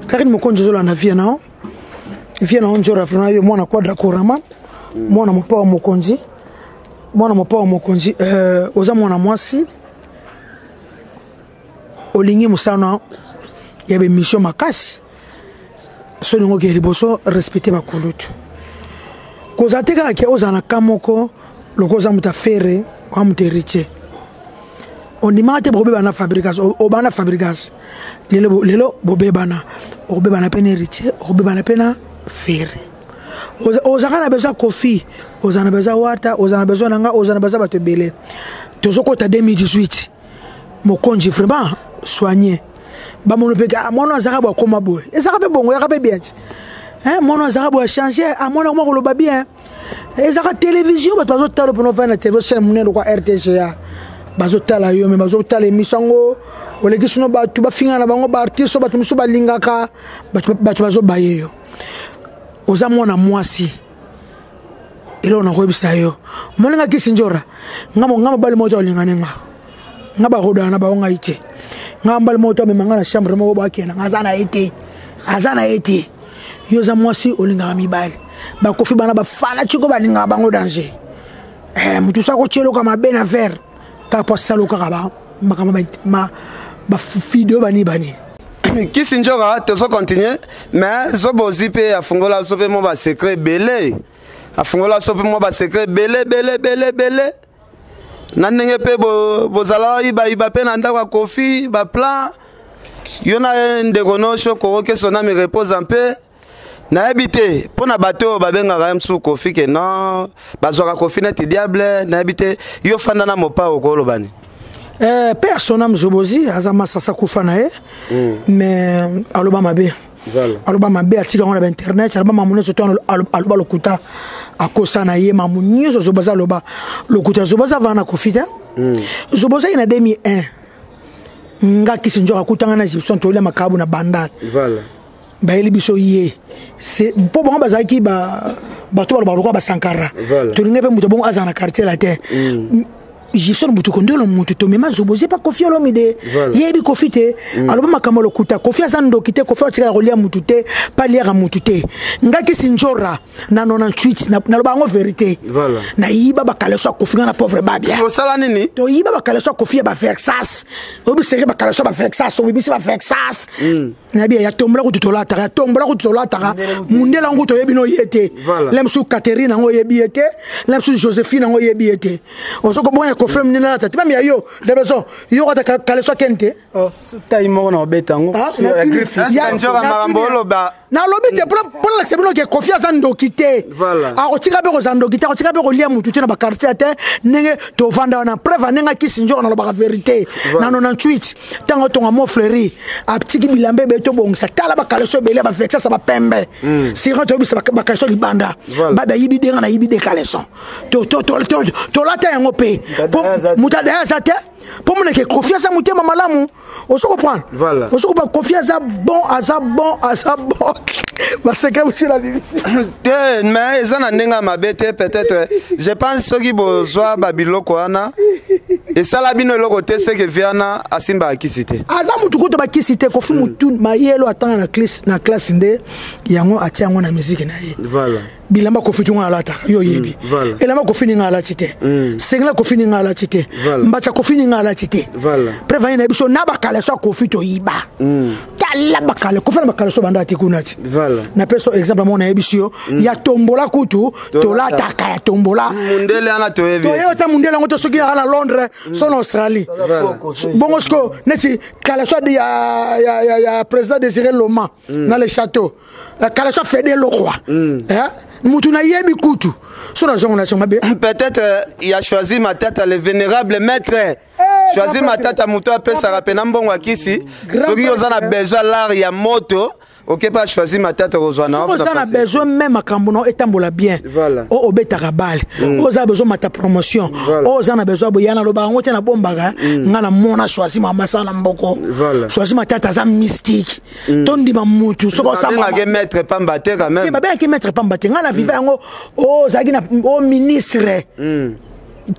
Karine Mokonzi, ozolanda vie na yo, vie na yo nzora vraiment, yo mwana Quadra Korama, mwana mopa wa mokonzi, mwana mopa wa mokonzi. Oza mwana mwasi, olingi mosala ya bemission makasi. So olingi okende liboso, respecte bakulutu. Kozala te kaka ke ozala na ka moko loko oza moto afere oa moto héritier, ondimaka te. Bokobebana na Fabrigas, obana na Fabrigas lelo, lelo bobebana, okobebana mpe na héritier, okobebana mpe na Fere. Ozalaka na besoin Kofi, ozala na besoin Wata, ozala na besoin na nga, ozala na besoin bato ebele. Tozokota 2018, mokonzi, vraiment soigné. Bamono mpe mwana azalaka boye, akoma boye, ezalaka mpe bongo, yaka mpe bien ti mwana azalaka boye, achange, mwana akoma koloba bien. Ezalaka télévision, bato bazotala mpona ofai na télévision, chaîne monene lokwa RTGA, bazotala yo. Me bazotala émission yango, oleki sino bato bafingana na bango, baartiste oyo bato mosusu balingaka, bato bazobaye yo. Oza mwana mwasi, eloko nakoyebisa yo, omoninga kisi njora nga mobali moko te olingani nga, nga barodana na bango ngai te. Nga mobali moko te amema nga na chambre moko bakenda, nga aza na ye te, aza na ye te. Yo oza mwasi, olingaka mibali, bakofi bana bafana tiko balingaka bango danger. Motu so akotia eloko mabe na verre kaka po asala kaka makambo bavideo bani bani. Kisi njoka, tozo continue, mais zobozi mpe afungola so mpe mwa basecret ebele, afungola so mpe mwa basecret ebele ebele ebele ebele na ndenge mpe bozala yibayiba mpe na ndako ya Kofi, baplan yo na ndeko no Shokoro que son âme repose mpe. Nayebi te mpo na bato oyo babengaka ye mosusu Kofi ke non, bazwaka Kofi neti diable. Nayebi te, yo fanda na mopa, okoloba ni? Père son âme Zobozi aza masasa, kufa na ye, mais aloba mabe, aloba mabe, atika yango na bainternet, aloba mamu nyonso to aloba lokuta, akosa na ye mamu nyonso. Zobozi aloba lokuta, Zobozi avanda na Kofi te. Zobozi aye na 2001, nga kisi nzoka akutanga na Gibson, tolia makabu na Bandal. Bayeli biso ye mpo bango bazalaki bato baloba lokola basankara. Tolingi mpe moto bongo azala na quartier latin. Gibson motu kondolo, motu tomema Zobozi epa Kofi Olomide, yebi Kofi te. Aloba makambo lokuta. Kofi aza ndoki te, Kofi atikala kolia mutu te, pa liaka mutu te. Nga kisi njora na 98, naloba yango vérité, nayiba bakaleso ya Kofi, nga na pauvre Babia. Osala nini? Toyiba bakaleso ya Kofi ya baVersace. Oyebi seke bakaleso ya baVersace, oyebisi baVersace, nayebi ya tombola kutu tolataka, ya tombola kutu tolataka, mundele yango toyebi no ye te. Le mosusu Catherine yango oyebi ye te, le mosusu Joséphine yango oyebi ye te. Ozo kobonga Kofi monene alata te, bami ya yo debeson, yo kata kaleso akeni te. Tai moko na obeta yango. Njoka, makambo oloba. Nalobi te mpona lakisa bino ke Kofi aza ndoki te, akotika mpe kozala ndoki te, akotika mpe kolia mutu te na baquartier te ndenge tovanda wana. Preuve, ndenge akisi nzoka, nalobaka vérité, na 98 ntango otonga Mont Fleury, atiki bilamba ebele tobongisa. Tala bakaleso ebele, bavexasa bapembe siran, toyebisa bakaleso libanda, bayibi denga, nayibi de caleçon, tolata yango mpe moto adaya aza te. Mpo moneke Kofi aza motema malamu, ozo comprendre? Ozo comprendre, Kofi aza bon, aza bon, aza bon. Baseka mosu na BBC. Te, mais eza na ndenge ya mabe te. Peut-être, je pense, soki bozwa babiloko wana esala bino eloko te, seke viana asimbaka kisi te. Aza mutu kutu bakisi te. Kofi mutu mayelo, atanga na classe nde yango atia yango na musique na ye. Bilamba Kofi tunga alataka, yo oyebi. Elamba Kofi ninga alati te, sengela Kofi ninga alati te, mbatya Kofi ninga alati te. Preuve aye na biso na bakaleso ya Kofi toyiba. Tala bakale Kofi na bakaleso banda ati kuna ti. Napesa exemple moko, nayebisi yo ya tombola kutu tolataka, ya tombola. Mundele wana toyebi. Toyebi ata mundele yango te, soki aka na Londres, so na Australie. Bongo siko neti kaleso ya président Désiré Loma na le château, kaleso Fede Lokwa, mutu nayebi kutu so nazongo na mabe. Peut-être il a choisi Matata, le vénérable maître Choisi Matata, moto apesaka mpe na mbongo ya kisi. Soki oza na besoin lare ya moto, okepa Choisi Matata, kozwa na. Oza na besoin même makambo na etambola bien, o obetaka bale, oza besoin mata promotion, oza na besoin boya, nalobaka yango te, nabombaka nga na mona Choisi mama na mboko. Choisi Matata aza mystique, tondima mutu soki. Osabengaki maître pamba te quand même. Babengaki maître pamba te. Nga na viva yango, ozalaki na o ministre.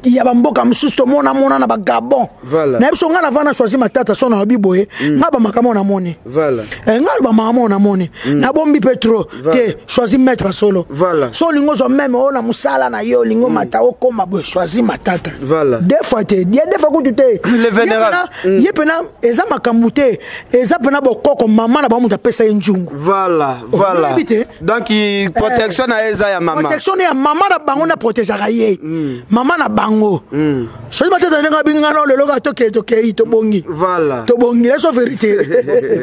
Ya bamboka mosusu tomonamona na bagabon. Voilà. Na biso, ngai navanda, Choisi Matata, so nalobi boye, ngai bamakambo namoni. Voilà. Eh, ngai bamakambo namoni, nabombi mpe trop te. Choisi maître solo. Voilà. So olingi ozwa meme oyo na mosala na yo, olingi omata, okóma boye, Choisi Matata. Voilà. Deux fois te, ye deux fois kutu te. Le vénérable. Ye pena eza makambo te, eza pena bokoko. Mama na bango moto apesa ye nzungu. Voilà. Oyebi te? Donc protection na ye eza ya mama. Protection ne ya mama na bango nde aprotegeaka ye, mama na bango. Soki Matata ndenge abingi nga na lelo kaka, tokei, tokei, tobongi. Voilà. Tobongi leso vérité,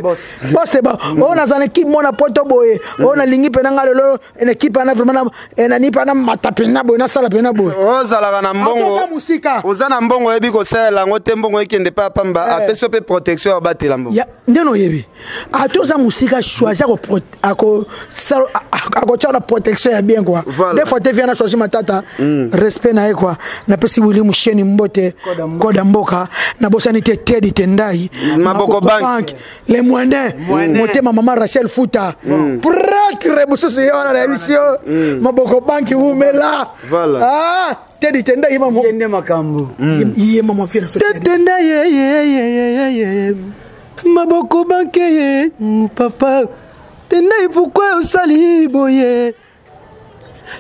boss ba oyo naza na équipe mona poto boye, oyo nalingi mpena nga lelo na équipe wana vraiment nani mpe namata mpena boye, nasala mpena boye. Ozalaka na mbongo. Oza mosika. Oza na mbongo, oyebi kosalela yango te, mbongo ekende mpe apamba, apesi yo mpe protection ya obatela mbongo. Ya, ndenge oyebi, ata oza mosika, Choisi akotia na protection ya bien quoi. Voilà. Des fois te, via na Choisi Matata, respect na ye quoi. Napesi Wili Musheni mbote, koda mboka. Nabosani te Tedi Tendai. Maboko Bank. Le Mwene, motema mama Rachel Futa, prêtre mosusu ye wana na yebisi yo, Maboko Banki wumela. Voilà. Ah, Tedi Tendai ye mamo. Ye nde makambo. Ye mama fie na so. Tetenda ye ye ye ye ye ye Maboko Banke ye papa Tendai, pourquoi osali boye?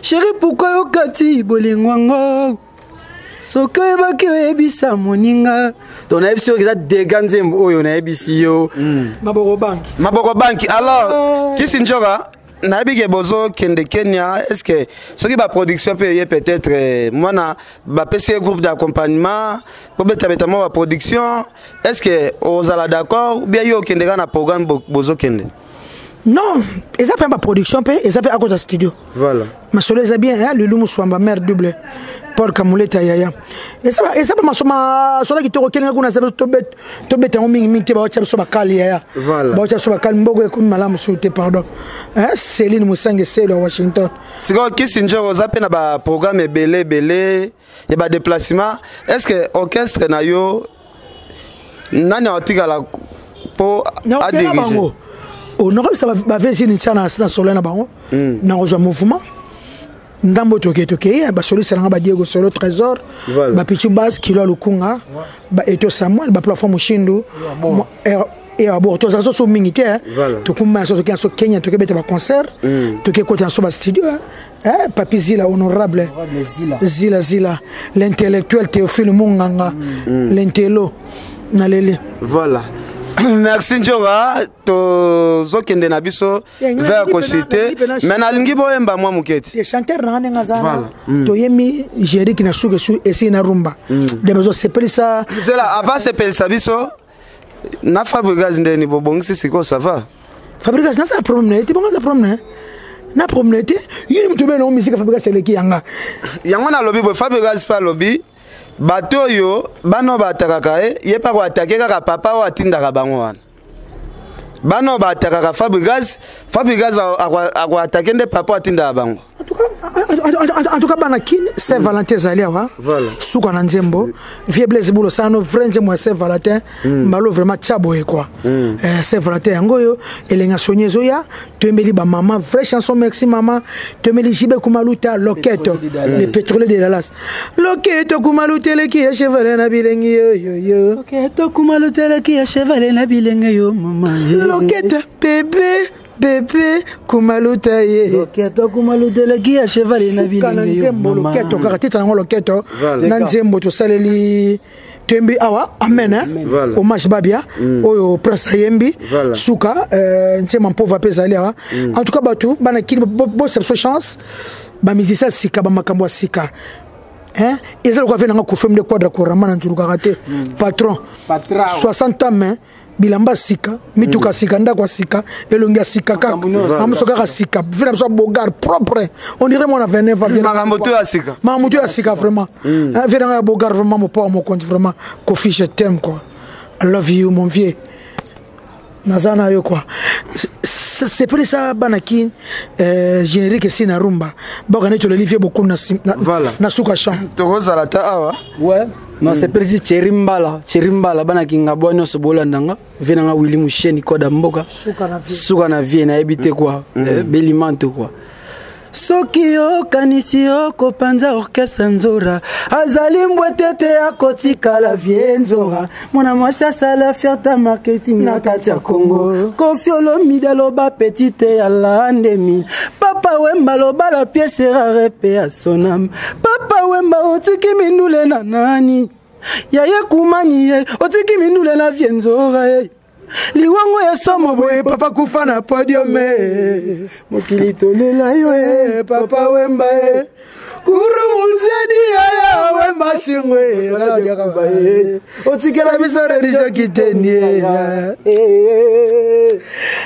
Chéri, pourquoi okati bolingo yango? Soki oyebaki, oyebisa moninga. Donc nayebisi yo, eza dega nzembo oyo nayebisi yo. Maboko Banki. Maboko Banki. Alors Kisi Njoka, nayebi ke bozokende Kenya. Est ce que soki baproduction mpe eye, peut-être mwana bapesi ye groupe d'accompagnement, bobetabeta mwa baproduction, est ce que ozala d'accord ou bien yo okende kaka na programme bozokende? Non, eza mpe baproduction, mpe eza mpe akota studio. Voilà. Masolo eza bien, hein? Lulu Muswamba, mare double Paul Kamuleta yaya, eza ba masolo kitoko. Okelenga kuna eza tobeta yango mingimingi te, baotya biso bakali yaya. Voilà. Baotya biso bakali, mboko ekomi malamu susu te, pardon. Hein, Céline Mosange Selo ya Washington. Sikoyo Kisi Njoro, oza mpe na baprogramme ebele ebele ya badéplacement. Est ce que orchestre na yo, nani aotikala mpo Nakokela adirige? Bango nakobisa bavesini tia na solo na bango, nakozwa mouvement ndambo. Toke, tokei, basolisi nanga, badiego solo, Trésor. Voilà. Bapichu bas kilo ya Lukunga, baeto Samuel, baplafond Mushindu abor. Tozala so so mingi te, hein. Voilà. Tokumba so, tokei so Kenya, tokebeta baconcert, toke kota na so bastudio, hein. Eh, Papi Zila, honorable Zila Zila, l'intellectuel Théophile Monganga, l'intello naleli. Voilà, merci Njoka. Tozokende na biso Yeah, vers koshite, mais nalingi boyemba mwa moketi. Te, chanteur nanga ndenge aza Voilà. wana, toyemi gérik na suki esu esili na rumba de bazosepelisa. Zela, avant sepelisa biso na Fabrigas, ndeni bobongisi sikoyo, ça va? Fabrigas nasala problème na ye te, bongo aza problème na ye na problème na ye te. Yini moto obele nango misika, Fabrigas eleki yanga. Yango nalobi boye, Fabrigas mpe alobi bato oyo bana oyo baatakaka ye, ye mpe akoatake kaka papa oyo atindaka bango wana. Bana oyo baatakaka Fabrigas, Fabrigas akoatake nde papa oyo atindaka bango. En tout cas, bana Kine, Saint Valentin ezali awa. Voilà. Suka na nzembo vie Blaise Bulo osala no vrai nzembo ya Saint Valentin mbalo, vraiment tia boye quoi. Saint Valentin yango oyo, elenga soni ezoya. Toyembeli bamama vraie chanson, merci mama. Toyembeli Jibe Kumaluta, Loketo le pétrolier de Dallas, Loketo Kumaluta eleki ya chevale na bilengi yoyoyo. Loketo kumaluteleki ya chevale na bilenge yo mama ye. Loketo bébé bébé Kumaluta ye. Loketo kumaluteleki ya chevale na Suka na bilenge yo nzembo mama. Loketo kaka titre nango Loketo. Voilà. Na nzembo tosaleli, toyembi awa amen, hein? Voilà. Hommage Babia oyo Prince ayembi. Voilà. Suka nzembo mpova mpe ezali awa. En tout cas, bato bana Kini, bosa biso chance, bamusicien ya sika, bamakambo ya sika, hein? Eza lokola ve nanga kofem de quadra korama na nzulukaka te, patron. Patrao. 60 ans, mais bilamba sika, mituka sika, ndako ya sika, elongi ya sika kaka, mamoso kaka sika. Ve na biso ya bogar propre, on dirait mwana 29 ans. Makambo to ya sika. Makambo to ya sika vraiment. Ve nanga ya bogar vraiment, mopoa mokonzi vraiment. Kofi, je t'aime quoi, I love you mon vieux, naza na yo quoi. Sepelisa bana Kini, générique esi na rumba, boka neti oleli vie beaucoup na, Voilà. na suka champ. Tokozala ta awa. Ouais, non, c'est précis. Thierry Mbala, Thierry Mbala, bana kinga bwa nyonso bolanda nga vie nanga Willy Musheni, koda mboka. Suka na vie. Suka na vie, nayebi te quoi. Belimanto quoi. Soki okanisi okopanza orchestre Nzora, azali mbwete te, akotikala vie Nzora. Mwana mwasi asala fierté marketing na kati ya Congo. Koffi Olomide aloba petite ya landemi. Papa Wemba aloba la pièce rare pe ya sonam. Papa Wemba otiki mindule na nani? Yaye kumani ye, otiki mindule na vie Nzora ye. Liwango ya somo boye, papa kufa na podium eh. Mokili tolela yo eh, Papa Wemba eh. Kuru munzedi ya Wemba shingwe otikela biso religion kitendi.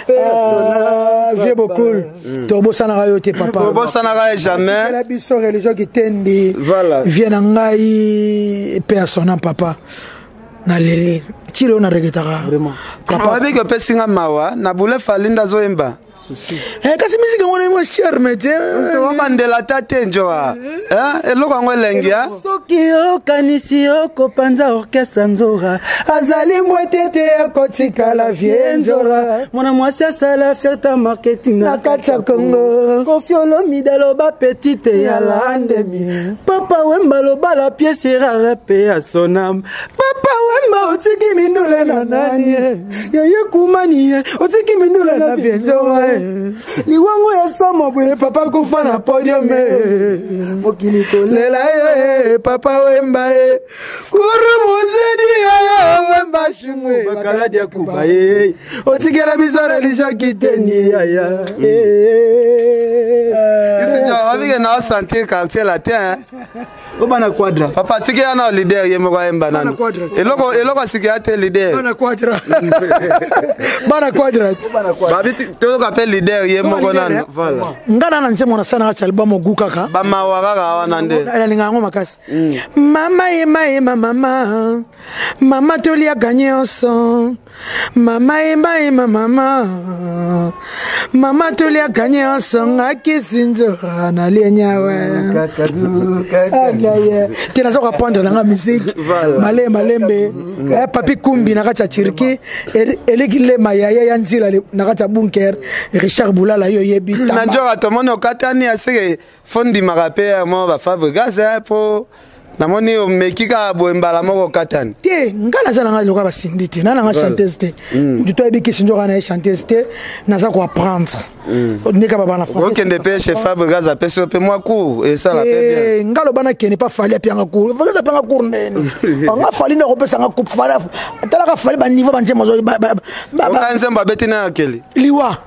Ah, vieux Bokul, tobosanaka yo te, papa. Tobosanaka ye jamais. Otikela biso religion kitendi. Voilà. Vie na ngai pe ya sona, papa, naleli ti lelo, naregretaka. Papa, oyebi ke opesi nga mawa na bule Fally nde azoyemba. Eh, kasi misiki yango mo charme te. Obandela ata te, njoa. Eh, eloko yango elengi ya. Soki okanisi okopanza orchestre Nzora, azali mbwete te, akotikala vie Nzora. Mwana mwasi asala fierté marketing na kati ya Congo. Koffi Olomide aloba petite ya landemi. Papa Wemba aloba la pièce rare pe ya sonam. Papa Wemba otiki mindule na nani? Yaye kumani ye, otiki mindule na vie Nzora. Liwango ya somo boye, papa kufa na podium. Mokili tolela ye, Papa Wemba ye. Kuru muzedi ya Wemba shingwe bakaladi ya kuba ye, otikela biso religion kiteni yaya. Abike na sentir Quartier Latin. Obana quadra. Papa, tiki ya na leader ye moko ayemba nanu. Eloko eloko siki ya te, leader. Bana quadra, bana quadra. Babi toyoka mpe leader ye moko nanu, voilà. Nga na nzembo nasalaka ti album ogu kaka. Bamawa kaka wana nde. Nalinga yango makasi. Mama yema yema, mama mama, toliaka nyonso. Mama yema yema, mama mama, toliaka nyonso. Ngakisi nzora nalie nyawe te. Naza koapprendre nanga musique malembe malembe. Papi Kumbi na kati ya Turquie, Eleki Lema, yaya ya nzila na kati ya bunker, Richard Bulala, yo oyebi. Na nzoka tomoni okatani aseke fo ndimaka mpe mo baFabregas mpo namoni omeki kaka boye mbala moko okatani. Te, nga naza nanga loka basindi te, na nanga chanteuse te. Mutu to ayebi kisi nzoka na ye chanteuse te. Naza koapprendre ndeka baba na. Okende mpe chez Fabregas, apesi yo mpe mwa cours, esala mpe bien. Nga loba nakende mpa Fally, apianga cours. Fabregas apianga cours ndeni? Nga Fally nde akopesanga coupe? Fally talaka Fally, baniveau banzembo. Oka nzembo abeti na akeli. Liwa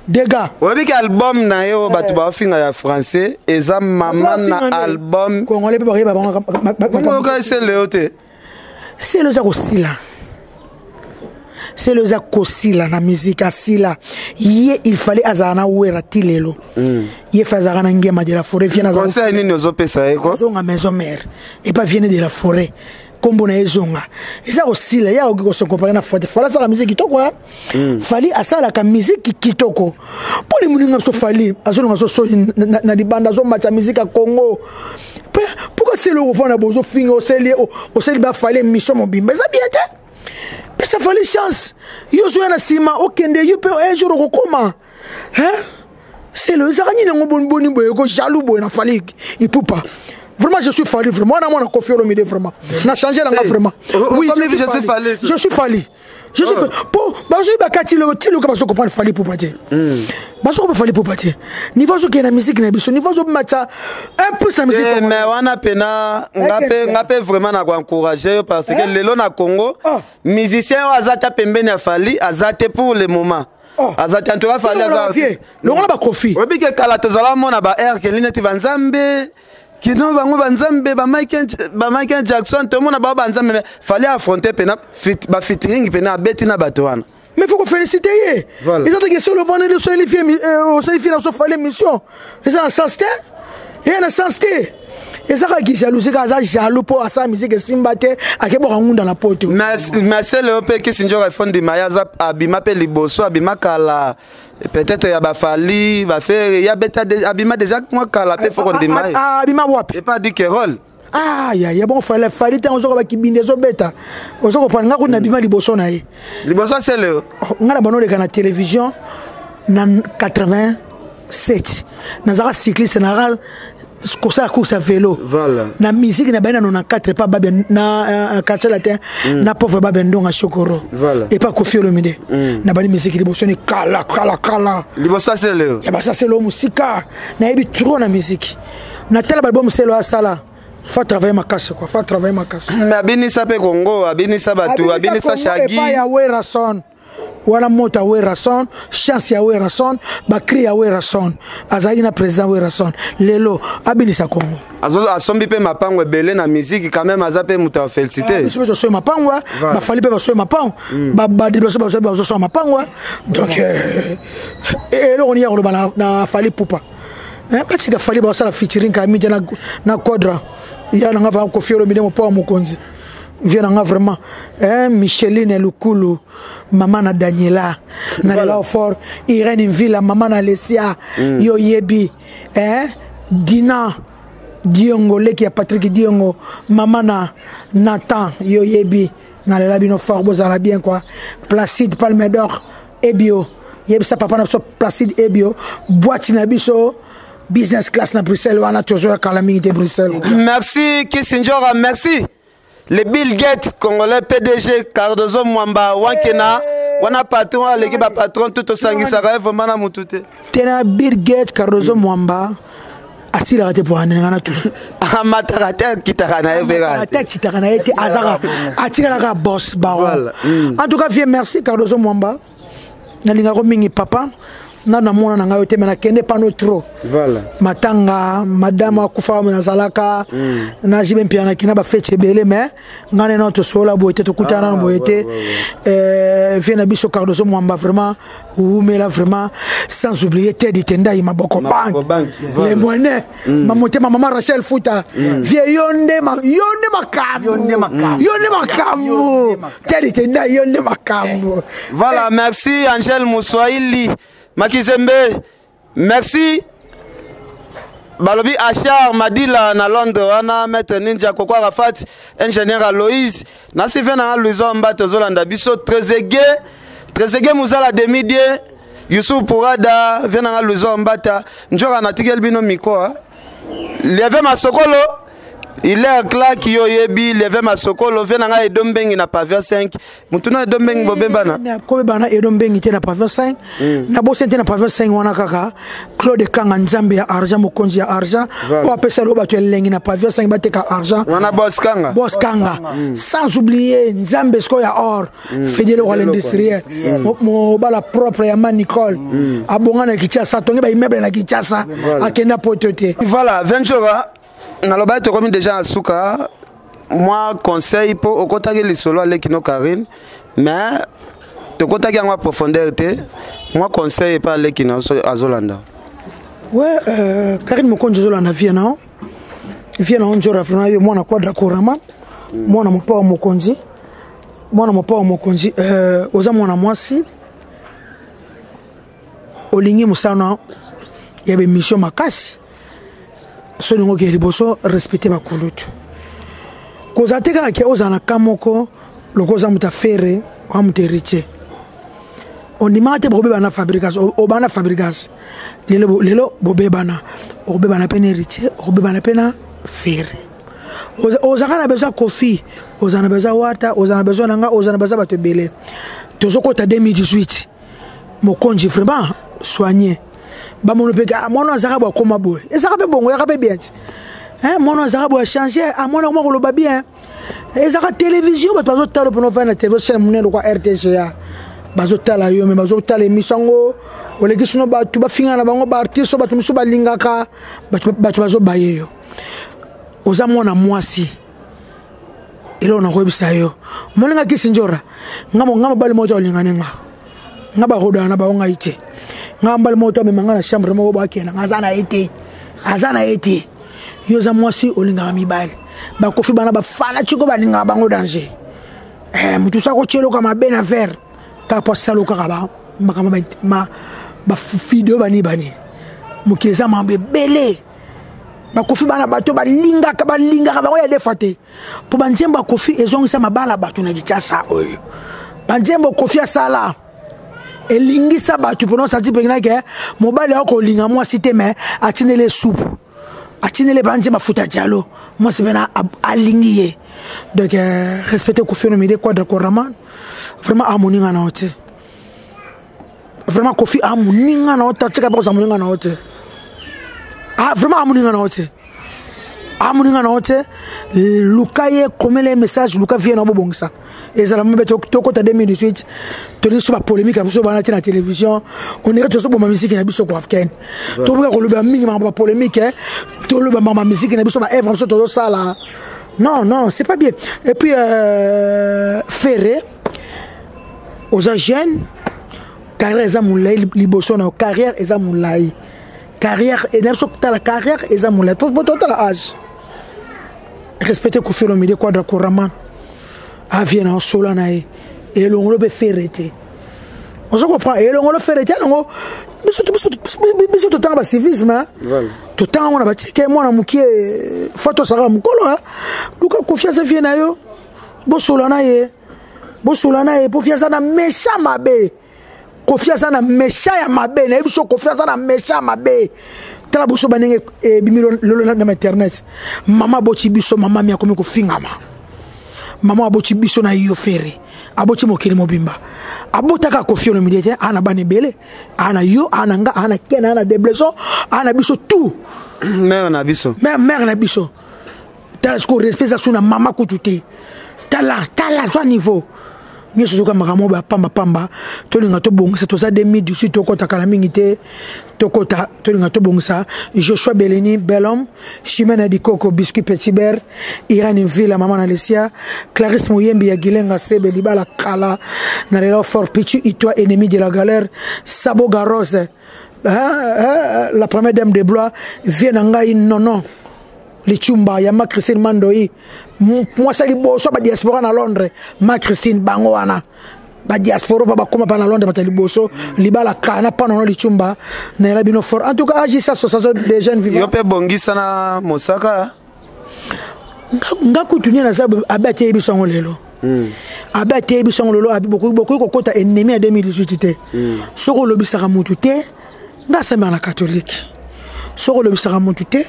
dega. Oyebi ke album na ye oyo bato baofinga ya français eza mama na album. Congolais mpe bakoyeba bango. Oka esele yo te. Selo eza kosila, selo eza kosila na musique. Asila ye, il fallait azala na Wera ti lelo. Ye fa azalaka na Ngema de la Forêt, vie. Conseil nini ozopesa ye ko? Azonga maison mère epa viene de la Forêt, nkombo na ye ezonga. Eza kosila, ye akoki kose comparer na Fally. Fally asalaka musique kitoko ya Fally asalaka musique kitoko. Mpo ni moninga biso Fally azolonga so soni na libanda, azomatya musique ya Congo. Mpe pourquoi sele okofanda bozofinga? Oseli oseli baFally émission mobimba, eza bien te. Pesa Fally chance. Yo ozoya na nsima, okende yo mpe un jour okokoma. Sele ezalaka nini yango? Boniboni boye ko jaloux boye na Fally Ipupa? Vraiment, je suis Fally, vraiment. Wana mwana Koffi Olomide, vraiment. Na changé nanga, vraiment. Oui, je suis Fally. Je suis Fally. Je suis po bazoyeba kati lelo ti loka bazo comprendre Fally Ipupa te. Bazo comprendre Fally Ipupa te. Niveau azokende na musique na biso, niveau azomatisa un plus na musique. Eh, mais wana pena nga mpe vraiment na koencourage yo parce que lelo na Congo, musicien oyo aza ta pembeni ya Fally aza te pour le moment. Aza te. En tout cas, Fally aza longola baKoffi. Oyebi ke kala tozala mona ba air keli neti banzambe kino bango banzambe, baMichael Jackson, tomona bao banzambe. Mais Fally affronter pena bafeaturing pena abeti na bato wana. Mais faut koféliciter ye. Eza te question lovandeli osali fie, osali fie na biso Fally émission, eza na sens te, eya na sens te. Eza kaka kijalousie kaka, aza jaloux mpo asala musique esimba te, akeboka ngunda na poto. Mais sele oyo mpe kisi nzoka efo ndima ye aza abima mpe liboso, abima kala peut-être ya baFally baFerre ya beta, abima déjà mwa kala mpe fo kondima ye. Abima wapi? Epa Dikerol. Ah ya ya, bon, Fally, Fally ntango ozoka bakibindi ezobeta, oza kopana. Nga kutu nabima liboso na ye. Liboso sele oyo. Nga na bano oleka na télévision na 80. 97 nazalaka cycliste, nazalaka kosala course ya vélo. Voilà. Na musique na baye na 94 epa Babia na Quartier Latin, na pauvre Babia Ndonga Chokoro. Voilà. Epa Koffi Olomide. Na bani musique liboso ni kala kala kala. Liboso asele. Ya basaselo mosika, nayebi trop na musique. Natala baalbum Selo asala, faut travailler makasi quoi, faut travailler makasi. Mais abinisa mpe Congo, abinisa bato, abinisa Shagi. Epai ya Werason wana, moto ya Werason, chance ya Werason, bacri ya Werason, azalaki na président Werason. Lelo abinisa Congo. Asombi mpe mapango ebele na musique quand même, aza mpe moto ya félicité. Biso mpe tosoyi mapango, bafali mpe basoyi mapango, badibiso bazosoya mapango. Donc eloko nini ya koloba na Fally Ipupa? Batika Fally, basala featuring kala mingi te na Quadra ya nanga va Koffi Olomide, mopa wa mokonzi, vie nanga vraiment, Micheline Lukulu, mama na Daniela, na lela fort, Irene Mvila, mama na Lesia, yo yebi, Dina Diongo, leki ya Patrick Diongo, mama na Nathan, yo yebi, nalela bino fort, bozala bien quoi. Placide Palme d'Or Ebio, yebisa papa na biso Placide Ebio, boîte na biso business class na Bruxelles wana, tozoya kala mingi te Bruxelles. Merci Kisinjora, merci le Bill Gates congolais, PDG Cardozo Mwamba Wankena wana, patron aleki bapatron tout, tosangisaka ye vraiment na mutu te. Tena Bill Gates Cardozo Mwamba asilaka te po anenga na tu. Amataka te, akitaka na ye mpe kaka. Ate akitaka na ye te, azaka atikalaka boss baron. Voilà. En tout cas vieux, merci Cardozo Mwamba, nalingako mingi papa na namona na ngai yo te, me nakende pano trop. Voilà. Matanga madame akufa, nazalaka na jibe mpia, nakenda bafeti ebele, mais ngai nena tosolola boye te, tokutana nano boye te. Vie na biso Cardozo Mwamba vraiment umela vraiment, sans oublier Tedi Tendai Maboko. Maboko Bank. Bank, voilà. Les moyens, mamotema mama Rachel Futa, vie yo nde yo nde makambo. Yo nde makambo. Yo nde makambo. Yo nde makambo. Tedi Tendai, yo nde makambo. Voilà, merci Angèle Mouswahili Makizembe, merci. Balobi Achar Madila na Londres wana, maître Ninja Koko Arafat, ingénieur Aloïse nasi ve na Louison Mba, tozolanda biso Trezeguet, Trezeguet Muzala Demidie Youssouf Pourada, ve na Louison Mbata Njoka natikeli bino micro, hein. Leve Masokolo, il est clair ki yo yebi Leve Masokolo, ve na ngai Edo Mbengi na pavillon 5, mutuna Edo Mbengi bobembana. Kobebana Edo Mbengi te na pavillon 5, na bosi te na pavillon 5 wana kaka Claude Kanga, nzambe ya argent, mokonzi ya argent. Oyo apesa lelo bato elengi na pavillon 5 bateka argent. Wana boss Kanga. Boss Kanga, sans oublier nzambe sikoyo ya or, Fedele roi l'industriel, mobala propre ya ma Nicole, abonga na Kinshasa, atongi baimmeuble na Kinshasa, akenda poto te. Voilà, Ventura, nalobaki tokomi déjà na suka. Mwa conseil mpo okotaki lisolo aleki no Karine, mais tokotaki yango ya profondeur te. Mwa conseil epa aleki na azolanda. Ouais, Karine Mokonzi, ozolanda vie na vie na Nzora, vraiment yo mwana Quadra Korama, mwana mopa wa mokonzi, mwana mopa wa mokonzi, oza mwana mwasi, olingi mosala ya bemission makasi. So olingi okende liboso, respecte bakulutu. Kozala te kaka ke ozala na ka moko loko oza moto afere oa moto héritier, ondimaka te bokobebana na Fabrigas, obana na Fabrigas lelo, lelo bobebana, okobebana mpe na héritier, okobebana mpe na Fere. Ozalaka na besoin ya Kofi, ozala na besoin ya Wata, ozala na besoin na nga, ozala na besoin ya bato ebele. Tozokota 2018, mokonzi, vraiment soigné, bamono mpe ah, mwana azalaka boye, akoma boye, ezalaka mpe bongo, eyaka mpe bien ti. Hein, mwana azalaka boye, achange, ah, mwana akoma koloba bien. Ezalaka télévision, bato bazotala mpona ofanda na télévision, chaîne monene lokwa RTGA, bazotala yo, me bazotala émission yango oleki sino, bato bafingana na bango, baartiste oyo bato mosusu balingaka, bato bazobaye yo. Oza mwana mwasi, eloko nakoyebisa yo, molinga kisi njora nga nga mobali moko te olingani nga, nga barodana na bango ngai te. Nga mobali moko te amema nga na chambre moko boakenda nga, aza na ye te, aza na ye te. Yo oza mwasi, olingaka mibali, bakofi bana bafana tiko balingaka bango danger. Motu so akotia eloko ya mabe na verre kaka po asala kaka makambo bavideo bani bani, mokili eza mambo ebele. Bakofi bana bato balingaka, balingaka bango ya defa te, mpo banzembo ya Kofi ezongisa mabala bato na Kinshasa oyo. Banzembo Kofi asala Elingisa bato mpona osanti mpenza ke mobali akolinga mwasi te, mais atindeli supu, atindeli banzi mafuta jalo, mwasi mpena alingi ye. Donc respecte Kofi Olomide Quadra Koraman, vraiment amoninga na yo te. Vraiment, Kofi amoninga na yo te, atika mpe kozala moninga na yo te. Ah, vraiment amoninga na yo te, amoninga na yo te. Luka ye, komela ye message, luka vie na bobongisa. Ezala mabe tokota 2018, tolingi so bapolémique ya biso bana te na télévision. On dirait tozoboma misiki na biso koafricaine. Toboka koloba mingi makambo bapolémique, toloba makambo misiki na biso, baœuvre biso tozosala. Non, non, c'est pas bien. Et puis Ferré, oza jeune, carrière eza molai liboso na yo, carrière eza molai, carrière na biso. Tala, carrière eza molai po totala âge. Respecte Kofi Olomide Quadra Koraman, avie na osola na ye elongolo mpe Ferre te. Ozo comprendre? Elongolo Ferre te yango. Biso totanga bacivisme, totanga ngo na batike mwana mokie fo tosaka mokolo. Luka Kofi, aza vie na yo, bosola na ye, bosola na ye. Po Kofi aza na méchant mabe, Kofi aza na méchant ya mabe. Nayebi so Kofi aza na méchant ya mabe. Tala biso bandenge ebimi lelo na internet. Mama aboti biso, mama mi akomi kofingama. Mama aboti biso na yo Ferre, aboti mokili mobimba. Abotaka Kofi Olomide te, ana bana ebele, ana yo, ana nga, ana Ken, ana Debleson, ana biso tout. Mère na biso. Mère na biso. Tala sikoyo, respect eza so na mama kutu te. Tala, tala, zwa niveau nyonso. Toka makambo bapambapamba, tolinga tobongisa. Toza 2018, tokɔta kala mingi te, tokɔta, tolinga tobongisa. Joshua Beleni, bel homme, Chimene Dikoko, Biscuit Petit Ber, Irani Villa, mama na Lesia, Clarisse Moyembi ya Gilenga Sebe, libala kala na lela fort, Pichu Itoi, ennemi de la galère, Sabo Garose, hein, hein, la première dame de Blois, vie na ngai nono Lichumba ya ma Christine Mandoi, mwasi ya liboso badiaspora na Londres. Ma Christine, bango wana badiaspora pa bakóma pa na Londres, bato ya liboso libala kana mpa nono Lichumba, nayela bino fort. En tout cas, agisa association des jeunes vivants. Yo mpe bongisa na mosaka. Nga kutu nie naza abe ateyi biso yango lelo. Abe ateyi biso yango lelo. Bokoki kokɔta ennemi ya 2018 te. Soki olobisaka motu te, nga asambela na catholique, soki olobisaka motu te,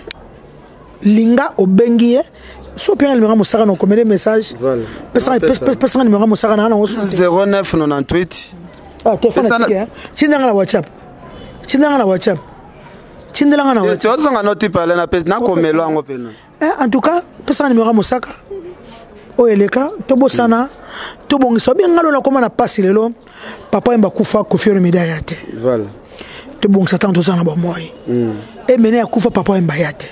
linga obengi ye. So openga numéro mosaka na okomele message, pesanga numéro mosaka na nango. 0998. Telefone, tindanga na WhatsApp, tindanga na WhatsApp, tindelanga na WhatsApp. Ozonga noti pale nakomelo yango pena. En tout cas, pesanga numéro mosaka oyo eleka. Tobosana, tobongisa. Obenga lelo, nakoma na pasi lelo. Papa Yemba kufa, Kofi Olomide aya te. Tobongisa ntango toza na bomoi. Emene akufa, Papa Yemba aya te.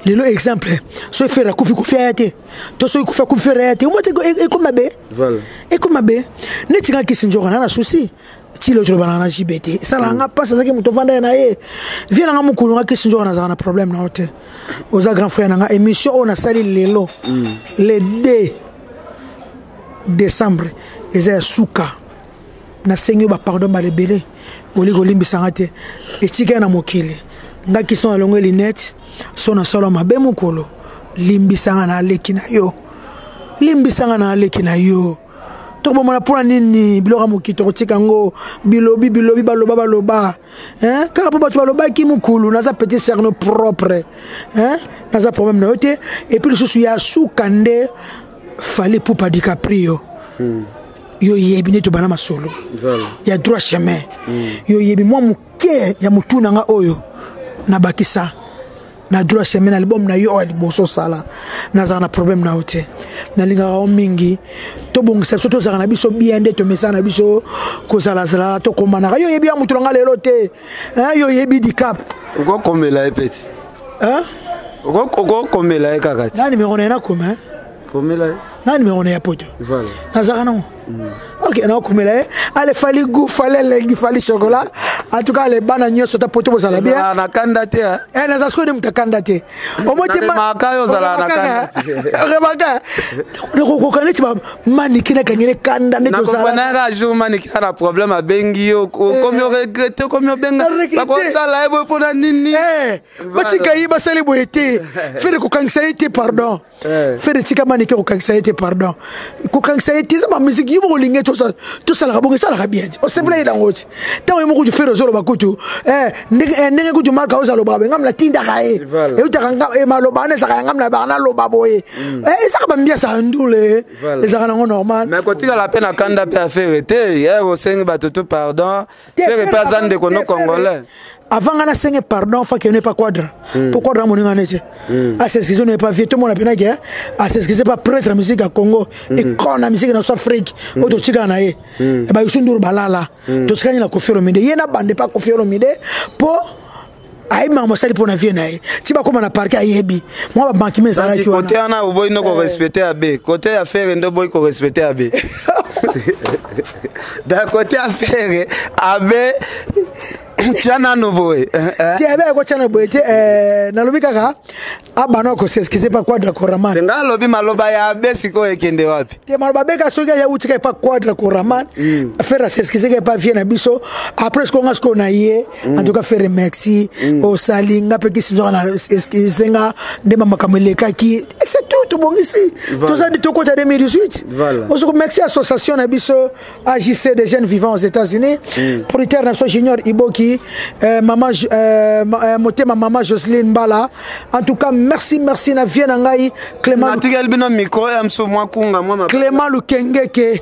Lelo exemple, so Ferre akufi, Kofi aya te. To soki Kofi akufi, Ferre aya te. Omo te, ekomi mabe, ekomi mabe. Neti nga Kisi Nzoka na souci ti lelo tolobana na JB te. Esalaka nga mpasi, azalaki moto ovanda ye na ye, vie nanga mokulu. Nga Kisi Nzoka nazalaka na problème na yo te, oza grand frère na nga. Émission oyo nasali lelo, le 2 décembre, eza ya suka. Nasengi yo bapardon bala ebele, oli kolimbisanga te. Etikali na mokili nga Kisi nalongo linete so nasala mabe mokolo, limbisanga na aleki na yo, limbisanga na aleki na yo. Tokobomona mpona nini? Biloko ya mokili tokotika yango. Bilobi bilobi, baloba baloba kaka mpo bato balobaki. Mokulu naza petit cerno propre, naza problème na yo te. Et puis lisusu ya suka nde Fally Ipupa DiCaprio. Yo yebi nde tobanda masolo ya droit chemin. Yo yebi mwa moke ya motu na nga oyo nabakisa na droit chemin na album na yo oyo ya liboso osala. Nazala na problème na yo te, nalingaka yo mingi. Tobongisa biso, tozalaka na biso bien nde tomesana na biso kozalazala, tokomanaka. Yo oyebi ya motu na nga lelo te, yo oyebi Dicap. Okokomela ye peti, okokomela ye kaka ti. Na numéro na ye nakoma. Komela ye. Na numéro na ye ya poto nazalaka nango. Ok, nakokomela ye. Ale, Fally goût, Fally elengi, Fally chocolat. En tout cas, ale, bana nyonso ta poto, bozala bien. Na kanda te. Naza sikoyo nde moto akanda te. Omotimaka yo ozala na kanda. Remaka nakokoka neti bamaniki nakangele kanda nde. Tozalakonaka jour maniki na problème, abengi yo, okomi oregrete, okomi obenga, bakosala ye boye mpona nini? Batika ye, basali boye te. Ferre, kokangisa ye te, pardon. Ferre, tika maniki, kokangisa ye te, pardon, kokangisa ye te. Eza bamusike yo bokolinga. Tosalaka bongo, esalaka bien ti osepela ye nango ti ntango ye moko kutu Ferre ozoloba kutu ndenge kutu Marka oyo alobaka boye, ngam natindaka ye, eutaka maloba wana ezalaka ya ngam na baka naloba boye, ezaka bambiasa ya ndule, ezalaka nango normal. Mais kotikala mpe na kanda mpe affaire te, ye osengi bato to pardon. Ferre mpe aza ndeko no congolais. Avant nga nasenge pardon, fa kende pa Quadra po Quadra moninga nete as'excuse ne pas vie, tomona mpena ke as'excuse pas prêtre musique ya Congo, icône na musique na so Afrique oyo totikala na ye. Bayusu Nduru balala, totikali na Koffi Olomide, ye na bande pa Koffi Olomide mpo ayebi makambo asali mpo na vie na ye ti bakóma na parquet, ayebi mwa babankime ezalaki. Wana kote wana oboyi no korespecte abe, kote ya Ferre nde oboyi korespecte abe. Da kote ya Ferre, abe tia nano boye. Te, abe akotya na boye te. Nalobi kaka abana kos'excuse pa Quadra Koraman. Nga alobi maloba ya abe sikoyo ekende wapi? Te, maloba abeka soki aya utika epa Quadra Koraman, Ferre as'excuse ka epa vie na biso. Après sikoyo nga sikoyo na ye, en tout cas Ferre, merci, osali nga mpe kisi nzoka na excuse nga nde bamakambo elekaki, c'est tout, tobongisi, toza tokota 2018. Osoko merci association na biso AJC des jeunes vivants aux États-Unis, producteur na biso Junior Iboki, mama motema mama Jocelyne Mbala. En tout cas merci, merci na vie na ngai Clément. Natikeli bino micro ya mosusu, mwa kunga mwa. Clément Lukengeke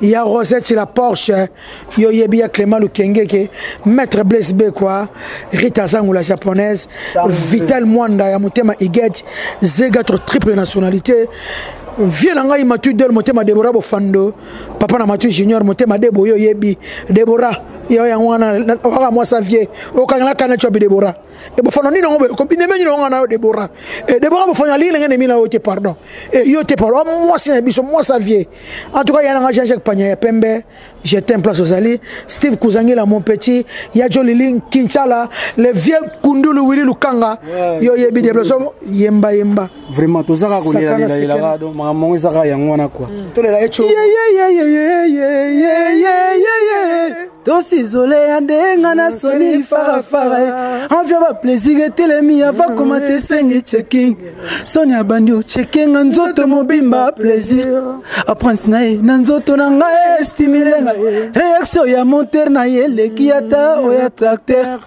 ya Rosette la Porsche, yo yebi ya Clément Lukengeke, maître Blaise Bekwa, Rita Zangu la japonaise, Vital Mwanda ya motema Iget Zegatro, triple nationalité, vie na ngai Matu Del, motema Debora Bofando, papa na Matu Junior, motema Debo, yo yebi Debora, yo yango wana okaka mwasa vie okangela kana ti wapi Debora e Bofando nini yango boye kobineme nini yango na yo Debora e Debora Bofando alingi ndenge nemi na yo te, pardon, e yo te, pardon, mwasi na biso, mwasa vie. En tout cas ya nanga Jean-Jacques Panya ya pembe, je t'aime, place ozali. Steve Kuzangila, mon petit ya Jolili Kinchala, le vieux Kundulu Willy Lukanga, yo yebi de so yemba yemba. Vraiment tozaka kolelelelaka, donc makambo yango ezaka yango wana quoi. Tolela ye tio. Tosizole ya ndenga na soni farafara, envie baplaisir etelemi ava koma te, esengi checking, soni abandi ochekenga nzoto mobimba, plaisir aprince na ye na nzoto na ngai estimule ngai, réaction ya montere na ye eleki ata oyo ya tracteur,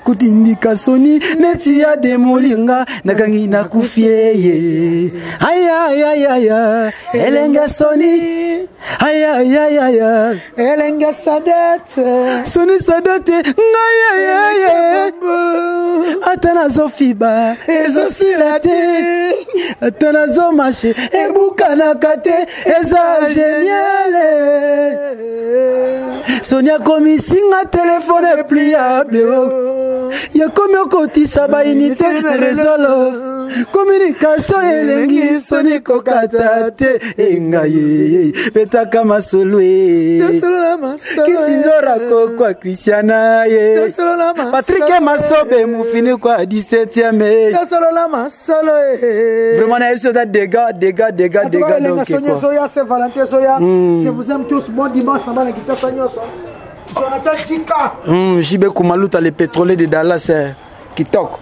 kutindika soni neti ya demolinga, nakangi nakufi ye, ayayayaya, elenge soni, ayayayaya, elenge Sadete. Soni Sadete ngai yeyeye, ata nazofiba ezosila te, ata nazomashe ebukanaka te, eza géniale. Soni akomisinga telefone pliable, yakomi okotisa baunité na réseau love, communication elengi, soni kokata te, engai betaka masolo kisinzora kokwa Kristiana ye Patrik Masobe mufini kwa 17e. Vraiment na biso eza dégâts, dégâts, dégâts, dégâts, donc quoi. Zoya Saint Valentin Zoya, je vous aime tous, bon dimanche na bana Kinshasa nyonso, Jonathan Chika. JB Kumaluta, le pétrolier de Dallas, kitoko.